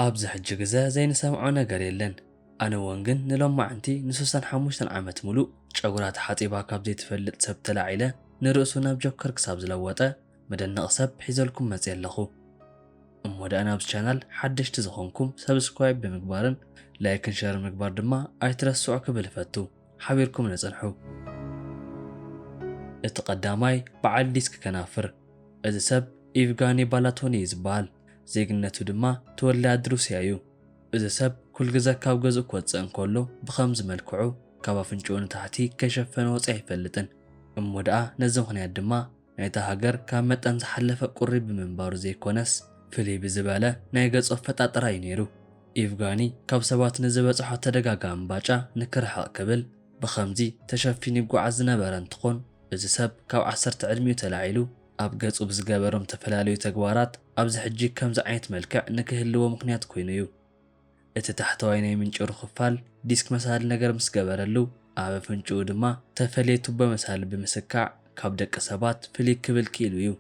ኣብዚ ሕጂ ግዘ ዘይንሰምዖ ነገር የለን። ኣነ እውን ግን ንሎማዓንቲ ንስሳን ሓሙሽተን ዓመት ሙሉእ ጨጉራ ተሓጺባ ካብ ዘይትፈልጥ ሰብ ተላዒለ ንርእሱ ናብ ጆከር ክሳብ ዝለወጠ መደነቒ ሰብ ሒዘልኩም መጽየ ኣለኹ። እሞ ደኣ ናብዚ ቻናል ሓደሽቲ ዝኾንኩም ሰብስክራይብ ብምግባርን ላይክን ሸር ምግባር ድማ ኣይትረስዑ ክብል እፈቱ። ሓቢርኩም ነጽንሑ። እቲ ቀዳማይ በዓል ዲስክ ከናፍር። እዚ ሰብ ኢቭጋኒ ባላቶኒ እዩ ዝበሃል። ዜግነቱ ድማ ተወላዲ ሩስያ እዩ። እዚ ሰብ ኩልግዘ ካብ ገዝኡ ክወጽእ እንከሎ ብኸምዚ መልክዑ ካብ ኣፍንጭኡ ንታሕቲ ከይሸፈነ ወጺኡ ኣይፈልጥን። እሞ ደኣ ነዚ ምኽንያት ድማ ናይታ ሃገር ካብ መጠን ዝሓለፈ ቁሪ ብምንባሩ ዘይኮነስ ፍልይ ብዝበለ ናይ ገጹ ኣፈጣጥራ እዩ ነይሩ። ኢቭጋኒ ካብ ሰባት ንዝበጽሖ ተደጋጋሚ ባጫ ንክርሕቕ ክብል ብኸምዚ ተሸፊኑ ይጓዓዝ ዝነበረ እንትኾን፣ እዚ ሰብ ካብ ዓሰርተ ዕድሚኡ ተላዒሉ ኣብ ገጹ ብዝገበሮም ዝተፈላለዩ ተግባራት ኣብዚ ሕጂ ከምዚ ዓይነት መልክዕ ንክህልዎ ምኽንያት ኮይኑ እዩ። እቲ ታሕተዋይ ናይ ምንጭሩ ክፋል ዲስክ መሳሊ ነገር ምስ ገበረሉ፣ ኣብ ኣፍንጭኡ ድማ ተፈልየ ቱቦ መሳሊ ብምስካዕ ካብ ደቂ ሰባት ፍልይ ክብል ክኢሉ እዩ።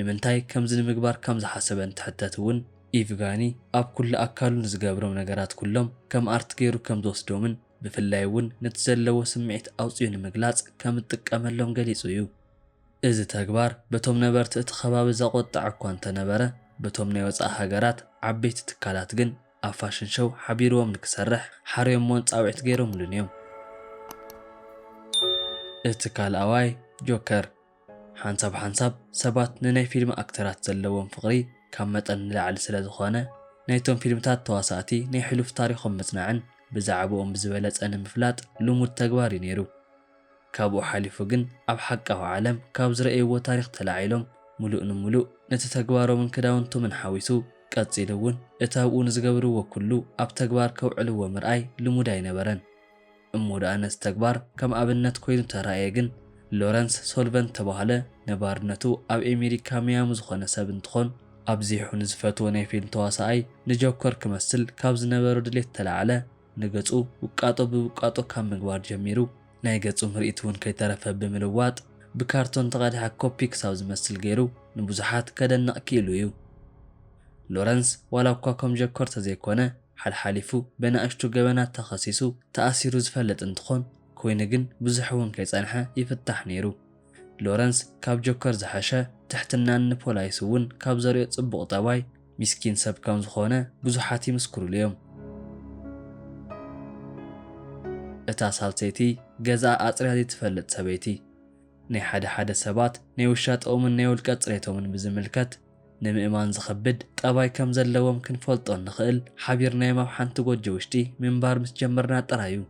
ንምንታይ ከምዚ ንምግባር ከም ዝሓሰበ እንትሕተት እውን፣ ኢቭጋኒ ኣብ ኩሉ ኣካሉ ንዝገብሮም ነገራት ኩሎም ከም ኣርት ገይሩ ከም ዝወስዶምን ብፍላይ እውን ነቲ ዘለዎ ስምዒት ኣውጺኡ ንምግላጽ ከም እጥቀመሎም ገሊጹ እዩ። እዚ ተግባር በቶም ነበርቲ እቲ ከባቢ ዘቖጥዐ እኳ እንተነበረ፣ በቶም ናይ ወጻኢ ሃገራት ዓበይቲ ትካላት ግን ኣብ ፋሽን ሾው ሓቢርዎም ንክሰርሕ ሓርዮሞን ጻውዒት ገይሮምሉን እዮም። እቲ ካልኣዋይ ጆከር። ሓንሳብ ሓንሳብ ሰባት ንናይ ፊልም ኣክተራት ዘለዎም ፍቕሪ ካብ መጠን ንላዕሊ ስለ ዝኾነ፣ ናይቶም ፊልምታት ተዋሳእቲ ናይ ሕሉፍ ታሪኾም ምጽናዕን ብዛዕባኦም ብዝበለጸ ንምፍላጥ ልሙድ ተግባር እዩ ነይሩ። ካብኡ ሓሊፉ ግን ኣብ ሓቃዊ ዓለም ካብ ዝረእይዎ ታሪኽ ተላዒሎም፣ ሙሉእ ንሙሉእ ነቲ ተግባሮምን ክዳውንቶምን ሓዊሱ፣ ቀጺሉ እውን እቲ ኣብኡ ንዝገብርዎ ኩሉ ኣብ ተግባር ከውዕልዎ ምርኣይ ልሙድ ኣይነበረን። እሞ ደኣ ነዚ ተግባር ከም ኣብነት ኮይኑ ተራእየ ግን፣ ሎረንስ ሶልቨን ተባህለ ነባርነቱ ኣብ ኤሜሪካ ሚያሚ ዝኾነ ሰብ እንትኾን፣ ኣብዚሑ ንዝፈትዎ ናይ ፊልም ተዋሳኣይ ንጆከር ክመስል ካብ ዝነበሮ ድሌት ተላዕለ፣ ንገጹ ውቃጦ ብውቃጦ ካብ ምግባር ጀሚሩ፣ ናይ ገጹ ምርኢት እውን ከይተረፈ ብምልዋጥ፣ ብካርቶን ተቐድሐ ኮፒ ክሳብ ዝመስል ገይሩ ንብዙሓት ከደንቕ ክኢሉ እዩ። ሎረንስ ዋላ እኳ ከም ጆከር ተዘይኮነ፣ ሓልሓሊፉ ብናእሽቱ ገበናት ተኸሲሱ ተኣሲሩ ዝፈልጥ እንትኾን፣ ኮይኑ ግን ብዙሕ እውን ከይጸንሐ ይፍታሕ ነይሩ። ሎረንስ ካብ ጆከር ዝሐሸ ትሕትናን ንፖላይስ እውን ካብ ዘርእዮ ጽቡቕ ጠባይ፣ ሚስኪን ሰብ ከም ዝኾነ ብዙሓት ይምስክሩሉ እዮም። እታ ሳልሰይቲ ገዛኣ ኣጽርያ ዘይትፈልጥ ሰበይቲ። ናይ ሓደ ሓደ ሰባት ናይ ውሻጠኦምን ናይ ውልቀ ጽሬቶምን ብዝምልከት ንምእማን ዝኸብድ ጠባይ ከም ዘለዎም ክንፈልጦ እንኽእል ሓቢርናዮም ኣብ ሓንቲ ጎጆ ውሽጢ ምንባር ምስ ጀመርና ጥራይ እዩ።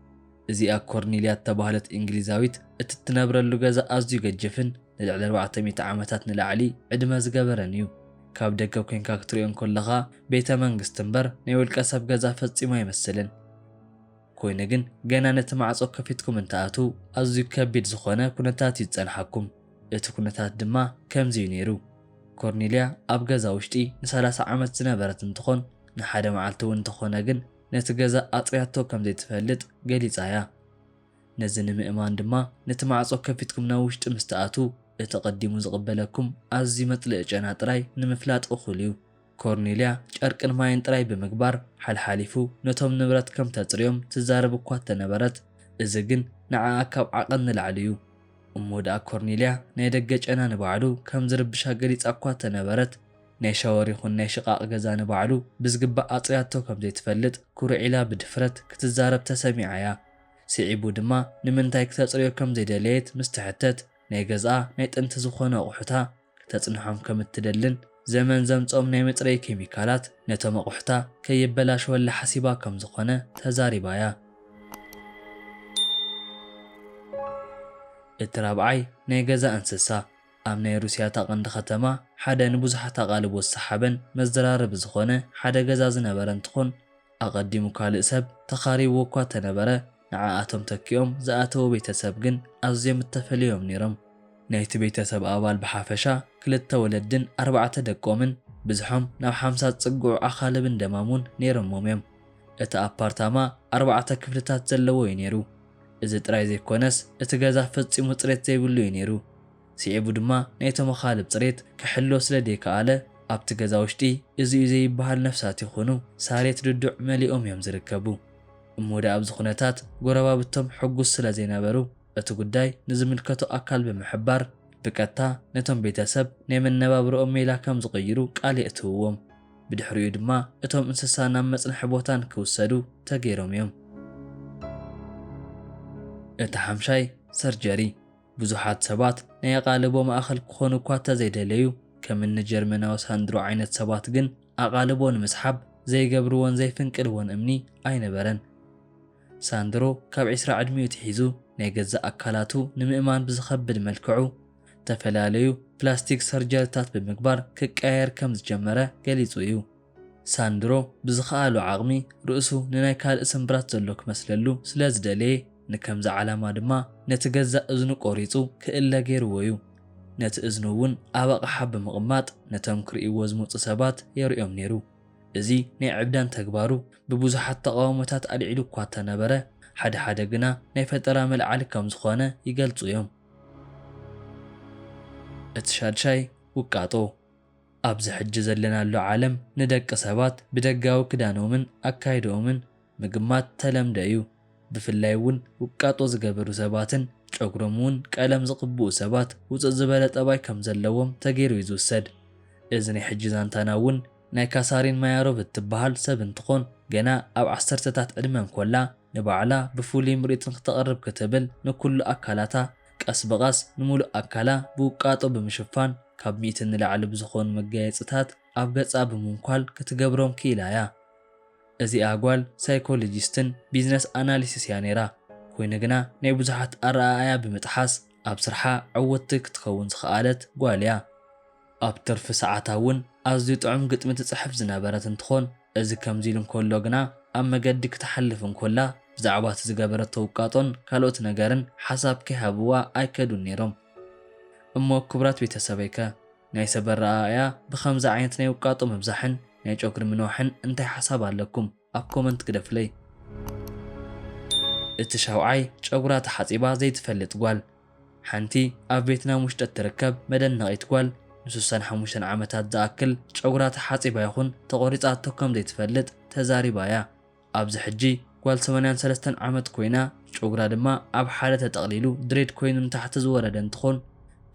እዚኣ ኮርኔልያ እተባህለት እንግሊዛዊት እትትነብረሉ ገዛ ኣዝዩ ገጅፍን ንልዕሊ ኣርባዕተ ሚእቲ ዓመታት ንላዕሊ ዕድመ ዝገበረን እዩ። ካብ ደገ ኮይንካ ክትሪኦ እንከለኻ ቤተ መንግስቲ እምበር ናይ ውልቀ ሰብ ገዛ ፈጺሙ ኣይመስልን። ኮይኑ ግን ገና ነቲ ማዕጾ ከፊትኩም እንትኣትዉ ኣዝዩ ከቢድ ዝኾነ ኩነታት እዩ ዝጸንሓኩም። እቲ ኩነታት ድማ ከምዚ እዩ ነይሩ። ኮርኔልያ ኣብ ገዛ ውሽጢ ንሰላሳ ዓመት ዝነበረት እንትኾን፣ ንሓደ መዓልቲ እውን እንተኾነ ግን ነቲ ገዛ ኣጽርያቶ ከም ዘይትፈልጥ ገሊጻ እያ። ነዚ ንምእማን ድማ ነቲ ማዕጾ ከፊትኩም ናብ ውሽጢ ምስ ትኣትዉ እቲ ቀዲሙ ዝቕበለኩም ኣዝዩ መጽልኢ ጨና ጥራይ ንምፍላጥ እኹል እዩ። ኮርኔልያ ጨርቅን ማይን ጥራይ ብምግባር ሓልሓሊፉ ነቶም ንብረት ከም ተጽርዮም ትዛረብ እኳ እተነበረት፣ እዚ ግን ንዓኣ ካብ ዓቐን ንላዕሊ እዩ። እሞ ደኣ ኮርኔልያ ናይ ደገ ጨና ንባዕሉ ከም ዝርብሻ ገሊጻ እኳ እተነበረት፣ ናይ ሻወር ይኹን ናይ ሽቓቕ ገዛ ንባዕሉ ብዝግባእ ኣጽርያቶ ከም ዘይትፈልጥ ኩርዕ ኢላ ብድፍረት ክትዛረብ ተሰሚዓ እያ። ስዒቡ ድማ ንምንታይ ክተጽርዮ ከም ዘይደለየት ምስ ትሕተት፣ ናይ ገዝኣ ናይ ጥንቲ ዝኾነ ኣቑሑታ ክተጽንሖም ከም እትደልን ዘመን ዘምጽኦም ናይ መጽረዪ ኬሚካላት ነቶም ኣቑሑታ ከየበላሸወላ ሓሲባ ከም ዝኾነ ተዛሪባ እያ። እቲ ራብዓይ ናይ ገዛ እንስሳ። ኣብ ናይ ሩስያ እታ ቀንዲ ከተማ ሓደ ንብዙሓት ኣቓልቦ ዝሰሓበን መዘራረቢ ዝኾነ ሓደ ገዛ ዝነበረ እንትኾን፣ ኣቐዲሙ ካልእ ሰብ ተኻሪብዎ እኳ ተነበረ፣ ንዓኣቶም ተኪኦም ዝኣተዉ ቤተሰብ ግን ኣዝዮም እተፈልዮም ነይሮም። ናይቲ ቤተሰብ ኣባል ብሓፈሻ ክልተ ወለድን ኣርባዕተ ደቆምን ብዝሖም ናብ ሓምሳ ዝጽግዑ ኣኻልብን ደማሙን ነይሮሞም እዮም። እቲ ኣፓርታማ ኣርባዕተ ክፍልታት ዘለዎ እዩ ነይሩ። እዚ ጥራይ ዘይኮነስ እቲ ገዛ ፈጺሙ ጽሬት ዘይብሉ እዩ ነይሩ። ስዒቡ ድማ ናይቶም ኣኻልብ ጽሬት ክሕሎ ስለ ዘይከኣለ ኣብቲ ገዛ ውሽጢ እዚ'ዩ ዘይበሃል ነፍሳት ይኹኑ ሳሬት ድዱዕ መሊኦም እዮም ዝርከቡ። እሞ ደኣ ኣብዚ ኩነታት ጎረባብቶም ሕጉስ ስለ ዘይነበሩ፣ እቲ ጉዳይ ንዝምልከቶ ኣካል ብምሕባር፣ ብቀጥታ ነቶም ቤተሰብ ናይ መነባብሮኦም ሜላ ከም ዝቕይሩ ቃል የእትውዎም። ብድሕሪኡ ድማ እቶም እንስሳ ናብ መጽንሒ ቦታ ንክውሰዱ ተገይሮም እዮም። እቲ ሓምሻይ ሰርጀሪ። ብዙሓት ሰባት ናይ ኣቓልቦ ማእከል ክኾኑ እኳ እንተዘይደለዩ፣ ከም እኒ ጀርመናዊ ሳንድሮ ዓይነት ሰባት ግን ኣቓልቦ ንምስሓብ ዘይገብርዎን ዘይፍንቅልዎን እምኒ ኣይነበረን። ሳንድሮ ካብ ዕስራ ዕድሚኡ ትሒዙ ናይ ገዛእ ኣካላቱ ንምእማን ብዝኸብድ መልክዑ ዝተፈላለዩ ፕላስቲክ ሰርጀሪታት ብምግባር ክቀያየር ከም ዝጀመረ ገሊጹ እዩ። ሳንድሮ ብዝኸኣሎ ዓቕሚ ርእሱ ንናይ ካልእ ስምብራት ዘሎ ክመስለሉ ስለ ዝደለየ፣ ንከምዚ ዓላማ ድማ ነቲ ገዛእ እዝኑ ቆሪጹ ክእለ ገይርዎ እዩ። ነቲ እዝኑ እውን ኣብ ኣቕሓ ብምቕማጥ ነቶም ክርእይዎ ዝመጹ ሰባት የርእዮም ነይሩ። እዚ ናይ ዕብዳን ተግባሩ ብብዙሓት ተቓውሞታት ኣልዒሉ እኳ እንተነበረ፣ ሓደ ሓደ ግና ናይ ፈጠራ መልዓሊ ከም ዝኾነ ይገልጹ እዮም። እቲ ሻድሻይ ውቃጦ። ኣብዚ ሕጂ ዘለናሉ ዓለም ንደቂ ሰባት ብደጋዊ ክዳኖምን ኣካይድኦምን ምግማት ተለምደ እዩ። ብፍላይ እውን ውቃጦ ዝገበሩ ሰባትን ጨጉሮም እውን ቀለም ዝቕብኡ ሰባት ውፅእ ዝበለ ጠባይ ከም ዘለዎም ተገይሩ እዩ ዝውሰድ። እዚ ናይ ሕጂ ዛንታና እውን ናይ ካሳሪን ማያሮቭ እትበሃል ሰብ እንትኾን፣ ገና ኣብ ዓሰርተታት ዕድመ እንኮላ ንባዕላ ብፍሉይ ምርኢት ንክተቕርብ ክትብል ንኩሉ ኣካላታ ቀስ ብቐስ ንሙሉእ ኣካላ ብውቃጦ ብምሽፋን ካብ ሚእቲ ንላዕሊ ብዝኾኑ መጋየፅታት ኣብ ገፃ ብምንኳል ክትገብሮም ክኢላ እያ። እዚኣ ጓል ሳይኮሎጂስትን ቢዝነስ ኣናሊስትን እያ ነይራ። ኮይኑ ግና ናይ ብዙሓት ኣረኣእያ ብምጥሓስ ኣብ ስርሓ ዕውትቲ ክትኸውን ዝኸኣለት ጓል እያ። ኣብ ትርፊ ሰዓታ እውን ኣዝዩ ጥዑም ግጥሚ ትጽሕፍ ዝነበረት እንትኾን፣ እዚ ከምዚ ኢሉ እንከሎ ግና ኣብ መገዲ ክትሓልፍ እንኮላ ብዛዕባ እቲ ዝገበረቶ ውቃጦን ካልኦት ነገርን ሓሳብ ከይሃብዋ ኣይከዱን ነይሮም። እሞ ክቡራት ቤተሰበይከ ናይ ሰብ ኣረኣእያ ብኸምዚ ዓይነት ናይ ውቃጦ ምብዛሕን ናይ ጨጉሪ ምንዋሕን እንታይ ሓሳብ ኣለኩም? ኣብ ኮመንት ግደፉለይ። እቲ ሻውዓይ ጨጉራ ተሓጺባ ዘይትፈልጥ ጓል። ሓንቲ ኣብ ቬትናም ውሽጢ እትርከብ መደነቒት ጓል ንስሳን ሓሙሽተን ዓመታት ዝኣክል ጨጉራ ተሓጺባ ይኹን ተቖሪጻቶ ከም ዘይትፈልጥ ተዛሪባ እያ። ኣብዚ ሕጂ ጓል ሰማንያን ሰለስተን ዓመት ኮይና፣ ጨጉራ ድማ ኣብ ሓደ ተጠቕሊሉ ድሬድ ኮይኑ ንታሕቲ ዝወረደ እንትኾን፣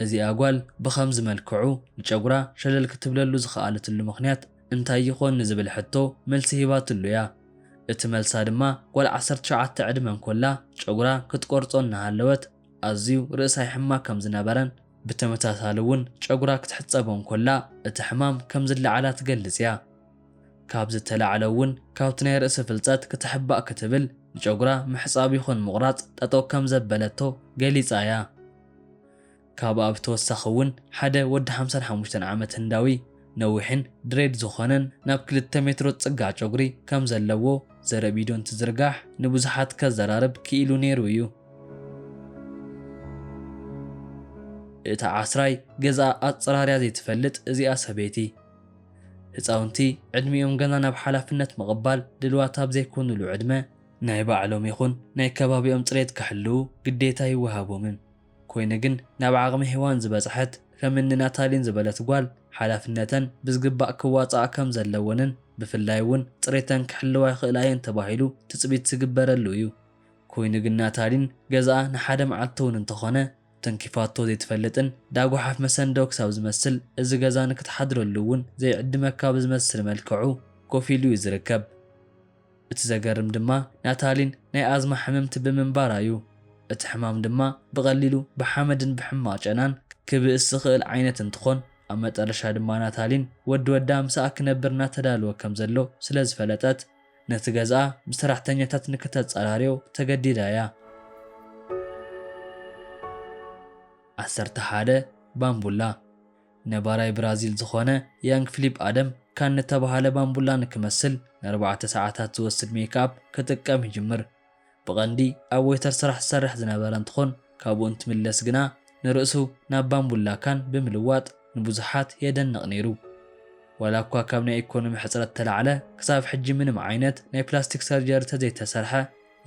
እዚኣ ጓል ብኸምዚ መልክዑ ንጨጉራ ሸለል ክትብለሉ ዝኸኣለትሉ ምኽንያት እንታይ ይኾን ንዝብል ሕቶ መልሲ ሂባትሉ እያ። እቲ መልሳ ድማ ጓል ዓሰርተ ትሽዓተ ዕድመ እንኮላ ጨጉራ ክትቆርጾ እናሃለወት ኣዝዩ ርእሳ ይሕማ ከም ዝነበረን ብተመሳሳሊ እውን ጨጉራ ክትሕጸቦ እንኮላ እቲ ሕማም ከም ዝለዓላ ትገልጽ እያ። ካብ ዝተላዕለ እውን ካብቲ ናይ ርእሲ ፍልጸት ክትሕባእ ክትብል ንጨጉራ ምሕጻብ ይኹን ምቑራጽ ጠጠው ከም ዘበለቶ ገሊጻ እያ። ካብኣ ብተወሳኺ እውን ሓደ ወዲ ሓምሳን ሓሙሽተን ዓመት ህንዳዊ ነዊሕን ድሬድ ዝኾነን ናብ ክልተ ሜትሮ ዝጽጋዕ ጨጉሪ ከም ዘለዎ ዘርኢ ቪድዮ እንትዝርጋሕ ንብዙሓት ከዘራርብ ክኢሉ ነይሩ እዩ። እታ ዓስራይ ገዝኣ ኣጸራርያ ዘይትፈልጥ እዚኣ ሰበይቲ። ህፃውንቲ ዕድሚኦም ገና ናብ ሓላፍነት ምቕባል ድልዋት ኣብ ዘይኮኑሉ ዕድመ ናይ ባዕሎም ይኹን ናይ ከባቢኦም ፅሬት ክሕልዉ ግዴታ ይወሃቦምን። ኮይኑ ግን ናብ ዓቕሚ ሔዋን ዝበፅሐት ከም እኒ ናታሊን ዝበለት ጓል ሓላፍነተን ብዝግባእ ክዋፅኣ ከም ዘለወንን ብፍላይ እውን ፅሬተን ክሕልዋ ይኽእላ እየን ተባሂሉ ትፅቢት ዝግበረሉ እዩ። ኮይኑ ግን ናታሊን ገዝኣ ንሓደ መዓልቲ እውን እንተኾነ ተንኪፋቶ ዘይትፈልጥን ዳጓሓፍ መሰንደው ክሳብ ዝመስል እዚ ገዛ ንክትሓድረሉ እውን ዘይዕድመካ ብዝመስል መልክዑ ኮፍ ኢሉ እዩ ዝርከብ። እቲ ዘገርም ድማ ናታሊን ናይ ኣዝማ ሕምምቲ ብምንባራ እዩ። እቲ ሕማም ድማ ብቐሊሉ ብሓመድን ብሕማቕ ጨናን ክብእስ ዝኽእል ዓይነት እንትኾን ኣብ መጠረሻ ድማ ናታሊን ወዲ ወዳ ምስኣ ክነብር እናተዳለወ ከም ዘሎ ስለ ዝፈለጠት ነቲ ገዝኣ ብሰራሕተኛታት ንክተጸራርዮ ተገዲዳ እያ። ዓሰርተ ሓደ ባምቡላ። ነባራይ ብራዚል ዝኾነ ያንግ ፊሊፕ ኣደም ካን ንተባሃለ ባምቡላ ንክመስል ንኣርባዕተ ሰዓታት ዝወስድ ሜክኣፕ ክጥቀም ይጅምር። ብቐንዲ ኣብ ዌይተር ስራሕ ዝሰርሕ ዝነበረ እንትኾን ካብኡ እንትምለስ ግና ንርእሱ ናብ ባምቡላ ካን ብምልዋጥ ንብዙሓት የደንቕ ነይሩ። ዋላ እኳ ካብ ናይ ኢኮኖሚ ሕፅረት ተላዕለ ክሳብ ሕጂ ምንም ዓይነት ናይ ፕላስቲክ ሰርጀሪ ተዘይተሰርሐ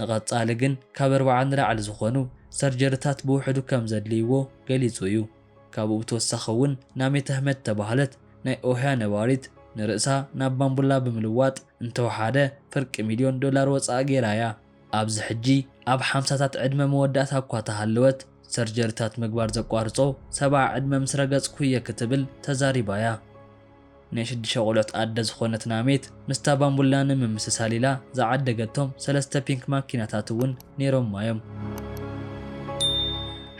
ንቐፃሊ ግን ካብ ኣርባዓ ንላዕሊ ዝኾኑ ሰርጀርታት ብውሕዱ ከም ዘድልይዎ ገሊጹ እዩ። ካብኡ ብተወሳኺ እውን ናሜታ ህመት ተባህለት ናይ ኦህያ ነባሪት ንርእሳ ናብ ባምቡላ ብምልዋጥ እንተወሓደ ፍርቂ ሚልዮን ዶላር ወጻኢ ገይራ እያ። ኣብዚ ሕጂ ኣብ ሓምሳታት ዕድመ መወዳእታ እኳ ተሃለወት፣ ሰርጀሪታት ምግባር ዘቋርጾ ሰብዓ ዕድመ ምስ ረገጽኩ እየ ክትብል ተዛሪባ እያ። ናይ ሽዱሽተ ቆልዑት ኣደ ዝኾነት ናሜት ምስታ ባምቡላ ንምምስሳል ኢላ ዝዓደገቶም ሰለስተ ፒንክ ማኪናታት እውን ነይሮማ እዮም።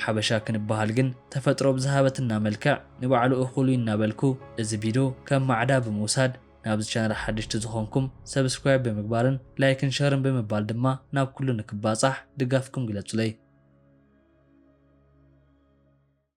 ሓበሻ ክንበሃል ግን ተፈጥሮ ብዝሃበትና መልክዕ ንባዕሉ እኹል እዩ እናበልኩ እዚ ቪድዮ ከም ማዕዳ ብምውሳድ ናብዚ ቻነል ሓደሽቲ ዝኾንኩም ሰብስክራይብ ብምግባርን ላይክን ሸርን ብምባል ድማ ናብ ኩሉ ንክባጻሕ ድጋፍኩም ግለጹለይ።